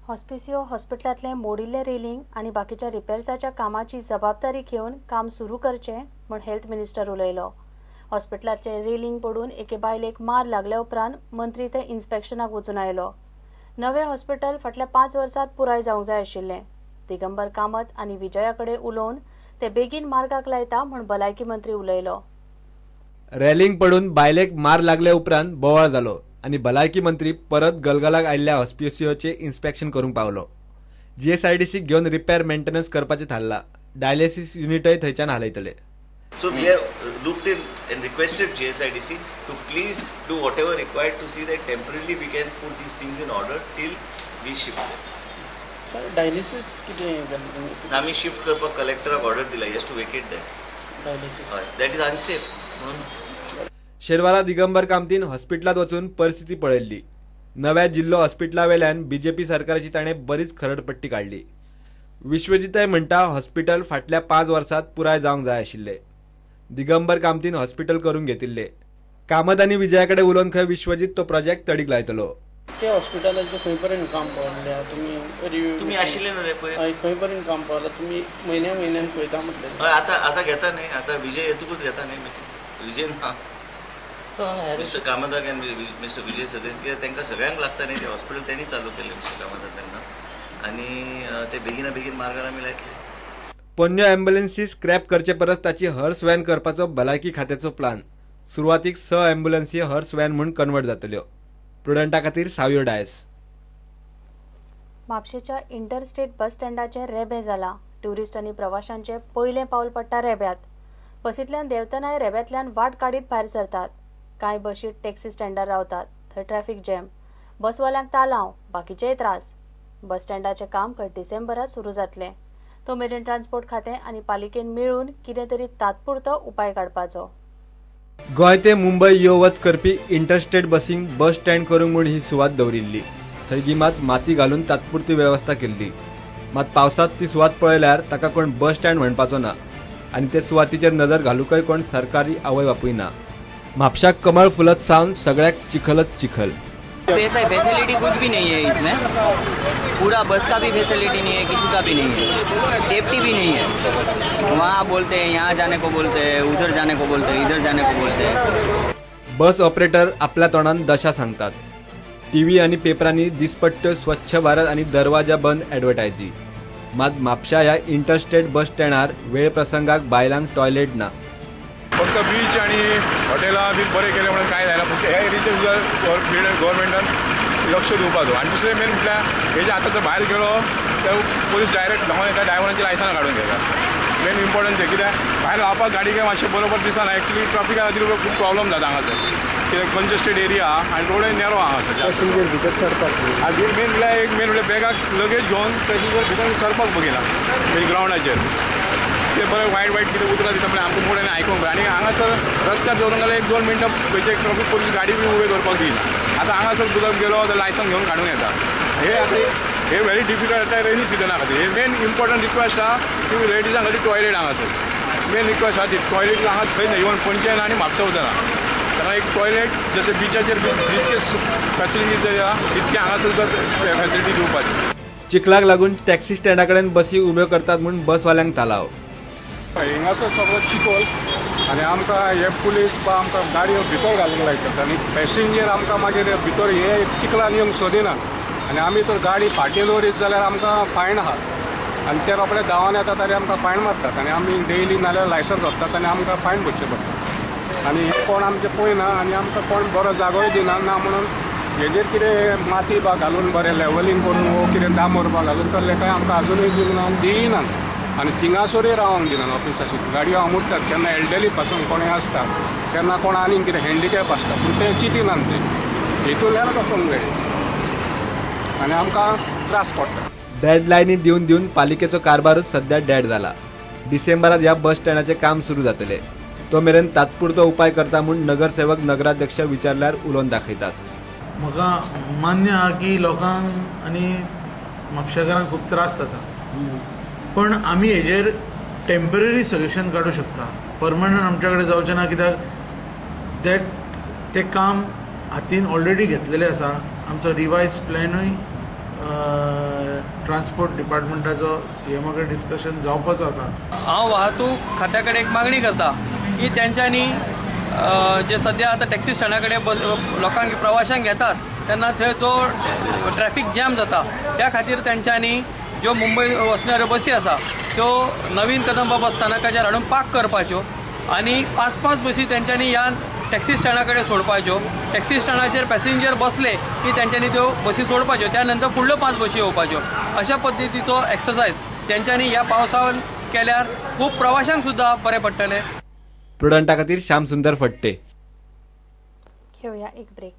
हॉस्पिसियो हॉस्पिटलांतलें मोडिल्लें रेलिंग आनी बाकीच्या रिपेर्साच्या कामाची जबाबदारी घेवन काम सुरू करचें म्हूण हेल्थ मिनिस्टर उलयलो. हॉस्पिटलाचें रेलिंग पडून एके बायलेक मार लागल्या उपरांत मंत्री थंय इन्स्पेक्शनाक वचून आयलो. नवें हॉस्पिटल फाटल्या 5 वर्सांत पुराय जावंक जाय आशिल्लें. दिगंबर कामत आनी विजया कडेन उलोवन ते बेगीन मार्गाक लायता म्हूण भलायकी मंत्री उलयलो. रेलिंग पडून बायलेक मार लागल्या उपरांत बोवाळ जालो आनी भलायकी मंत्री परत गलगलाक आयिल्ल्या हॉस्पिसियोचें इन्स्पेक्शन करूंक पावलो. जीएसआयडीसी घेवन रिपेर मेंटेनन्स करपाचें थारलां. डायलिसिस युनिटय थंयच्यान हालयतले. So we have looked in and requested GSIDC to please do whatever required to see that temporarily we can put these things in order till we shift them. Sir, dialysis कितें? आमी shift करपाक कलेक्टराक order दिला, just to vacate that. Dialysis. That is unsafe म्हणून. शेनवारा दिगंबर कामतीन हॉस्पिटलांत वचून परिस्थिती पळयल्ली. नव्या जिल्लो हॉस्पिटला वेल्यान बीजेपी सरकाराची ताणें बरीच खरडपट्टी काडली. विश्वजितय म्हणटा हॉस्पिटल फाटल्या 5 वर्सांत पुराय जावंक जाय आशिल्लें. दिगंबर कामतीन हॉस्पिटल करून घेतिल्ले. कामत आनी विजया कडेन उलोवन खंय विश्वजीत तो प्रोजेक्ट तडीक लायतलो. ते हॉस्पिटलाचें खंय पर्यंत काम पावल्या तुमी? तुमी आशिल्ले न्हू रे पयर? खंय पर्यंत काम पावला तुमी? म्हयन्या म्हयन्यान पळयता म्हटलें. हय, आतां आतां घेता न्ही, आतां विजय येतकूच घेता न्ही मिटींग. विजय ना, मिस्टर कामताक आनी मिस्टर विजय सदे, कित्याक तांकां सगळ्यांक लागता न्ही ते हॉस्पिटल तेणी चालू केलें मिस्टर कामताक तेन्ना, आनी ते बेगिना बेगीन मार्गार आमी लायतले. पोन्न्यो ॲम्ब्युलन्सी स्क्रॅप करचे परस ताची हर्स व्हॅन करपाचो भलायकी खात्याचो प्लान. सुरवातीक 6 ॲम्ब्युलन्सी हर्स व्हॅन म्हूण कन्वर्ट जातल्यो. प्रुडंटा खातीर सावियो डायस. म्हापशेच्या इंटरस्टेट बस स्टँडाचें रेबें जालां. ट्युरिस्ट आनी प्रवाशांचें पयलें पावल पडटा रेब्यांत. बसींतल्यान देंवतनाय रेब्यांतल्यान वाट काडीत भायर सरतात. कांय बशी टॅक्सी स्टँडार रावतात, थंय ट्रॅफिक जॅम, बसवाल्यांक तालांव, बाकीचेय त्रास. बस स्टँडाचें काम खंय डिसेंबरांत सुरू जातलें. तो मेरेन ट्रान्सपोर्ट खातें आनी पालिकेन मेळून कितें तरी तात्पुरतो उपाय काडपाचो. गोंय ते मुंबय यो वच करपी इंटरस्टेट बसींक बस स्टँड करूंक म्हूण ही सुवात दवरिल्ली. थंय गिमांत माती घालून तात्पुरती वेवस्था केल्ली. मात पावसांत ती सुवात पळयल्यार ताका कोण बस स्टँड म्हणपाचो ना आनी ते सुवातीचेर नदर घालूंकय कोण सरकारी आवय बापूय ना. म्हापशाक कमळ फुलत सावन सगळ्याक चिखलच चिखल. पैसा फैसिलिटी कुछ भी नहीं है इसमें, पूरा बस का भी फैसिलिटी नहीं है, किसी का भी नहीं है, सेफ्टी भी नहीं है. वहाँ बोलते हैं यहाँ जाने को बोलते हैं, उधर जाने को बोलते हैं, इधर जाने को बोलते हैं. बस ऑपरेटर आपल्या तोंडान दशा सांगतात. टीव्ही आनी पेपरांनी दिसपट्ट्यो स्वच्छ भारत आनी दरवाजा बंद ॲडवर्टायजी. मात म्हापशा ह्या इंटरस्टेट बस स्टँडार वेळ प्रसंगाक बायलांक टॉयलेट ना. फक्त बीच आनी हॉटेलां बी बरें केलें म्हणून कांय जायना, फक्त ह्या एरियेचेर सुद्दां गव्हर्मेंटान लक्ष दिवपाचो. आनी दुसरें मेन म्हटल्यार हेजे आतां जर भायर गेलो ते पोलीस डायरेक्ट धांवन येता, ड्रायव्हरांची लायसनां काडून घेता. मेन इम्पॉर्टंट तें कित्याक भायर रावपाक गाडी काय मातशें बरोबर दिसना. एक्चुली ट्राफिका खातीर खूब प्रॉब्लम जाता हांगासर, कित्याक कंजेस्टेड एरिया आनी रोडय नॅरो हांगासर. आनी मेन म्हटल्यार एक मेन म्हटल्यार बॅगाक लगेज घेवन पॅसेंजर भितर सरपाक बगिना म्हणजे ग्रावंडाचेर. ते बरें वायट वायट कितें उतरां दिता म्हळ्यार आमकां मोड आनी आयकूंक जाय. आनी हांगासर रस्त्यार दवरूंक जाल्यार 1-2 मिनटां खंयचे ट्राफीक पोलीस गाडी बी उबे दवरपाक दिना. आतां हांगासर तुका गेलो जाल्यार लायसन घेवन काडून येता. हे आतां हे व्हेरी डिफिकल्ट आतां रेनी सिजना खातीर. हे मेन इम्पॉर्टंट रिक्वेस्ट आहा की लेडिजां खातीर टॉयलेट हांगासर मेन रिक्वेस्ट आहा ती टॉयलेट हांगा थंय ना, इवन पणजे ना आनी म्हापसा सुद्दां ना. कारण एक टॉयलेट जशें बिचाचेर जितके फॅसिलिटी दिता तितके हांगासर सुद्दां फॅसिलिटी दिवपाची. चिखलाक लागून टॅक्सी स्टँडा कडेन बसी उब्यो करतात म्हूण बसवाल्यांक तालाव. हिंगासर सगळो चिखोल आनी आमकां हे पुलीस बा आमकां गाडयो भितर घालूंक लायतात आनी पॅसेंजर आमकां मागीर भितर हे चिखलान येवंक सोदिना. आनी आमी तर गाडी फाटीं दवरीत जाल्यार आमकां फायन आहा आनी ते रोखडे धांवन येतात आनी आमकां फायन मारतात आनी आमी डेली नाल्यार लायसन्स व्हरतात आनी आमकां फायन भरचें पडटा. आनी हे कोण आमचें पळयना आनी आमकां कोण बरो जागोय दिना ना म्हणून हेजेर कितें माती बा घालून बरें लेवलींग करून वो कितें डांबर बा घालून तसलें कांय आमकां आजुनूय दिवंक ना आनी दियना. आनी थिंगासरूय रावंक दिना ऑफिसाची गाडयो आमुडटात केन्ना एल्डरली पासून कोणूय आसता, केन्ना कोण आनीक कितें हँडिकॅप आसता, पूण ते चिंतिनात ते हितूंतल्यानूच वचूंक जाय आनी आमकां त्रास पडटा. डेडलायनी दिवन दिवन पालिकेचो कारभारूच सध्या डेड जाला. डिसेंबरात ह्या बस स्टँडाचें काम सुरू जातलें. तो मेरेन तात्पुरतो उपाय करता म्हूण नगरसेवक नगराध्यक्ष विचारल्यार उलोवन दाखयतात. म्हाका मान्य आहा की लोकांक आनी म्हापशेकारांक खूब त्रास जाता, पण आमी हेजेर टेम्पररी सोल्युशन काडूं शकता. परमनंट आमच्या कडेन जावचें ना, कित्याक that तें काम हातीन ऑलरेडी घेतलेलें आसा. आमचो रिवायज प्लॅनूय ट्रान्सपोर्ट डिपार्टमेंटाचो सीएमा कडेन डिस्कशन जावपाचो आसा. हांव वाहतूक खात्या कडेन एक मागणी करता की तेंच्यांनी जे सद्या आतां टॅक्सी स्टँडा कडेन लोकांक प्रवाशांक घेतात तेन्ना थंय जो ट्रॅफीक जॅम जाता त्या खातीर तेंच्यांनी ज्यो मुंबय वचणाऱ्यो बसी आसा त्यो नवीन कदंबा बस स्थानकाचेर हाडून पार्क करपाच्यो आनी 5-5 बसी तेंच्यांनी ह्या टॅक्सी स्टँडा कडेन सोडपाच्यो. टॅक्सी स्टँडाचेर पॅसेंजर बसले की तेंच्यांनी त्यो बसी सोडपाच्यो, त्या नंतर फुडल्यो 5 बसी येवपाच्यो. अशा पद्दतीचो एक्सरसायज तेंच्यांनी ह्या पावसान केल्यार खूब प्रवाशांक सुद्दां बरें पडटलें. प्रुडंटा खातीर श्याम सुंदर फट्टे. घेवया एक ब्रेक.